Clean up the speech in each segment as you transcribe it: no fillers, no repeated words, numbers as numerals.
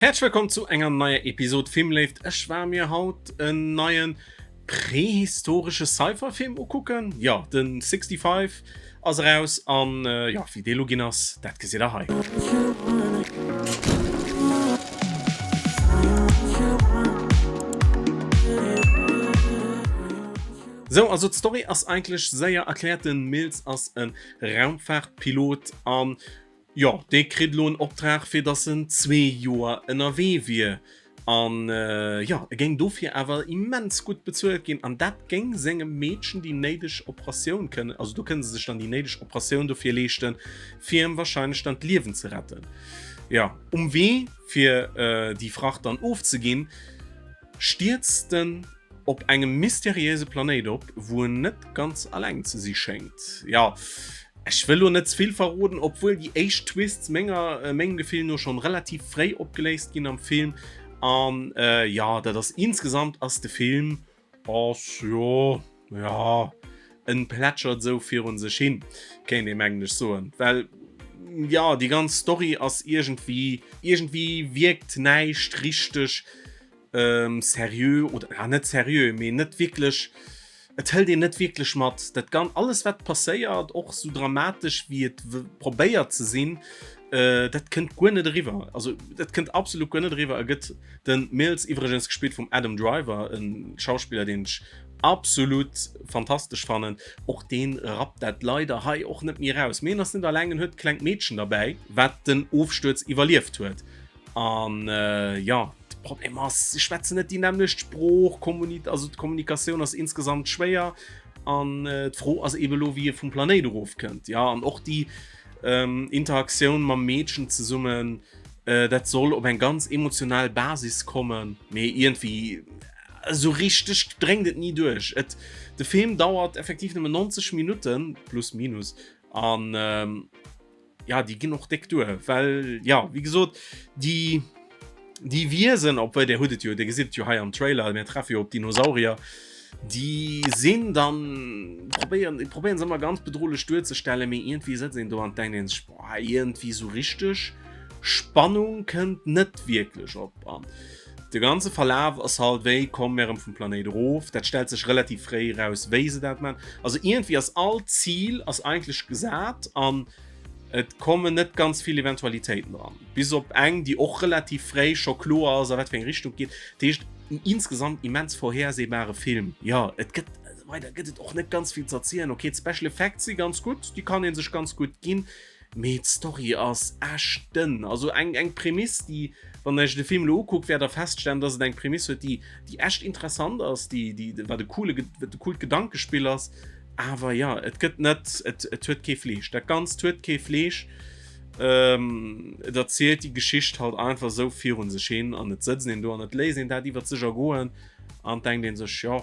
Häerzlech wëllkomm zu enger neier Episode Filmléift. Ech war mir haut en neien prehistoresche Sci-Fi-Film ukucken. Jo, den 65 ass eraus an jo, wéi dee lo ginn ass, dat gesitt der hei. Sou, also d'Story ass eigentlech séier erkläert. Den Mills ass en Raumfahrtpilot an Jo, dee kritt elo en Optrag, fir datt en zwee Joer ënnerwee wier. An jo, e géing dofir awer immens gutt bezuelt ginn. An dat géing sengem Meedchen déi néideg Operatioun kënnen, also do kënne se sech dann déi néideg Operatioun dofir leeschten, fir em warscheinlech dann d'Liewen ze retten. Jo, um Wee fir déi Fracht dann ofzeginn, stierzt en op engem mysteriéise Planéit op, wou en net ganz alleng ze si schéngt. Jo, ech wëll lo net ze vill verroden, obwuel déi éischt Twists menger mengem Gefill no schonn relativ fréi opgeléist ginn am Film. An jo, dat ass insgesamt ass de Film ass jo jo en plätschert esou virun sech hin, kéint ee mengen ech soen, well jo déi ganz Story ass iergendwéi iergendwéi wierkt näischt richteg seriö oder ja, net seriö, mee net wierklech, et hëlt een net wierklech mat. Dat gan alles wat passéiert, och sou dramatesch wéi et probéiert ze sinn, dat kënnt guer net eriwwer. Also dat kënnt absolut guer net eriwwer. E gëtt den Mills iwwregens gespillt vum Adam Driver, en Schauspiller deen ech absolut fantastesch fannen. Och deen rappt dat leider hei och net méi eraus. Mee en ass net alleng, en huet e klengt Meedchen derbäi, wat den Ofstuerz iwwerlieft huet. An jo, de Problem ass, si schwätzen net déi nämmlecht Sprooch, also d'Kommunikatioun ass insgesamt schwéier. An d'Fro ass eebe lo, wéi e vum Planéit erofkënnt. Jo, an och déi Interaktioun mam Meedchen zesummen, dat soll op eng ganz emotional Basis kommen, mee iergendwéi esou richteg dréngt et ni duerch. Et, de Film dauert effektiv nëmmen 90 Minutten, plus minus, an ja déi ginn och déck duer, well ja wéi gesot déi déi Wiesen, obwuel der hutt et jo, dir gesitt et jo hei am Trailer, mir treffe jo op Dinosaurier, déi sinn dann probéieren probéieren se ëmmer ganz bedrohlech duerzestellen, mee iergendwéi sëtzt een do an denkt een sech, boah iergendwéi sou richteg Spannung kënnt net wierklech op an de ganze Verlaf ass halt wéi komm mir erëm vum Planéit erof, dat stellt sech relativ fréi eraus wéi se dat man. Also iergendwéi ass all Zil ass eigentlech gesat an et kommen net ganz vill Eventualitéiten dran. Bis op eng, déi och relativ fréi scho kloer ass a wat fir eng Richtung et geet. Dat heescht en insgesamt immens vorhersehbare Film. Jo, et gëtt weider gëtt et och net ganz vill ze erzielen. Ok, d'Special Effects si ganz gutt, déi kann ee sech ganz gutt ginn. Mee d'Story ass echt dënn. Also eng eng Prämiss, déi, wann der iech de Film elo ukuckt, wäert der feststellen, dass et eng Prämiss huet, déi déi echt interessant ass, déi déi wat e coole wat e coolt Gedankespill ass. Awer jo, et gëtt net, et et huet kee Fleesch. Dat Ganzt huet kee Fleesch. Et erzielt déi Geschicht halt einfach esou virun sech hin an et sëtzt een do an et léisst een dat iwwert sech ergoen an denkt een sech, jo,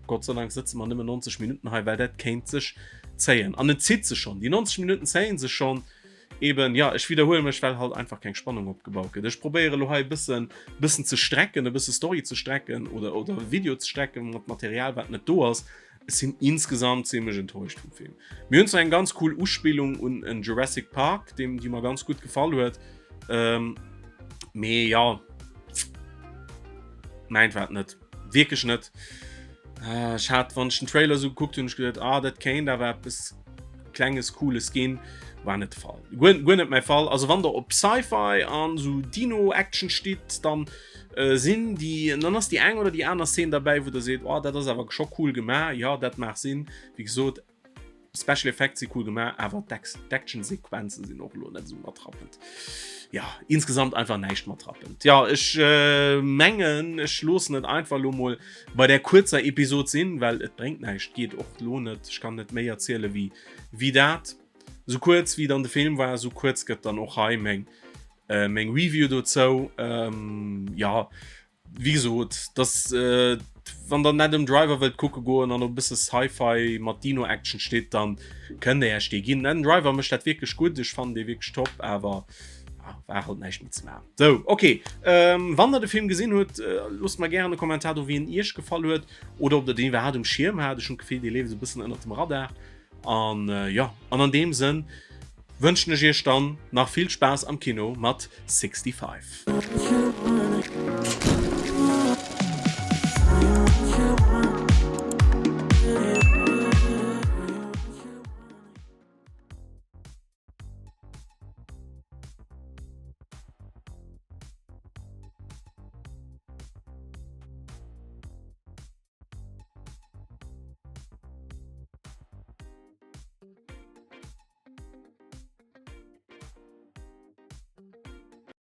Gott sei Dank sëtze mer nëmmen 90 Minutten hei, well dat kéint sech zéien. An et zitt sech schonn. Déi 90 Minutten zéien sech schonn. Eben, ja, ech widderhuele mech, well halt einfach keng Spannung opgebaut gëtt. Ech probéiere lo hei e bëssen, bëssen ze strecken, e bësse Story ze strecken oder, oder Video ze strecken mat Material, wat net do ass. Ech sinn insgesamt zimmlech enttäuscht vum Film. Mir hunn zwar eng ganz cool Uspillung un en Jurassic Park, deem, déi mer ganz gutt gefall huet. Ähm, mee ja, mäint war et net. Wierklech net. Äh, ech hat, wann ech den Trailer so gekuckt hunn, ech geduet, ah, dat kéint awer eppes klenges cooles ginn. War net de Fall. Guer, guer net mäi Fall. Also wann der op Sci-Fi an so Dino-Action steet, dann äh, sinn déi, dann ass déi eng oder déi aner Szene derbäi, wou der seet, oh, dat ass awer scho cool gemaach. Ja, dat mag sinn. Wéi gesot, Special Effects si cool gemaach, awer d'Action-Sequenzen sinn och elo net esou matrappend. Ja, insgesamt einfach näischt matrappend. Ja, ech äh, mengen, ech loossen et einfach lo mol bei der kuerzer Episod sinn, well et bréngt näischt, geet och lo net. Ech kann net méi erziele wéi, wéi dat. Sou kuerz wéi dann de Film war, sou kuerz gëtt dann och hei meng, äh, meng Review dozou. Ähm, ja. Wéi gesot, dass äh, wann der Adam Driver wëllt kucke goen an op bësse Sci-Fi mat Dino-Action steet, dann kënnt der Iech dee ginn. Adam Driver mécht dat wierklech gutt, ech fannen dee wierklech top, awer ja, war halt näischt méi ze maachen. Sou, okay, ähm, wann der de Film gesinn hutt, äh, loosst mer gären e Kommentar do, wéi en Iech gefall huet oder ob der deen iwwerhaapt um Schierm hat. Ech hunn d'Gefill, dee leeft esou e bëssen ënnert dem Radar. An äh, ja, an an deem Sënn. Wënschen ech iech dann nach vill Spaass am Kino mat 65.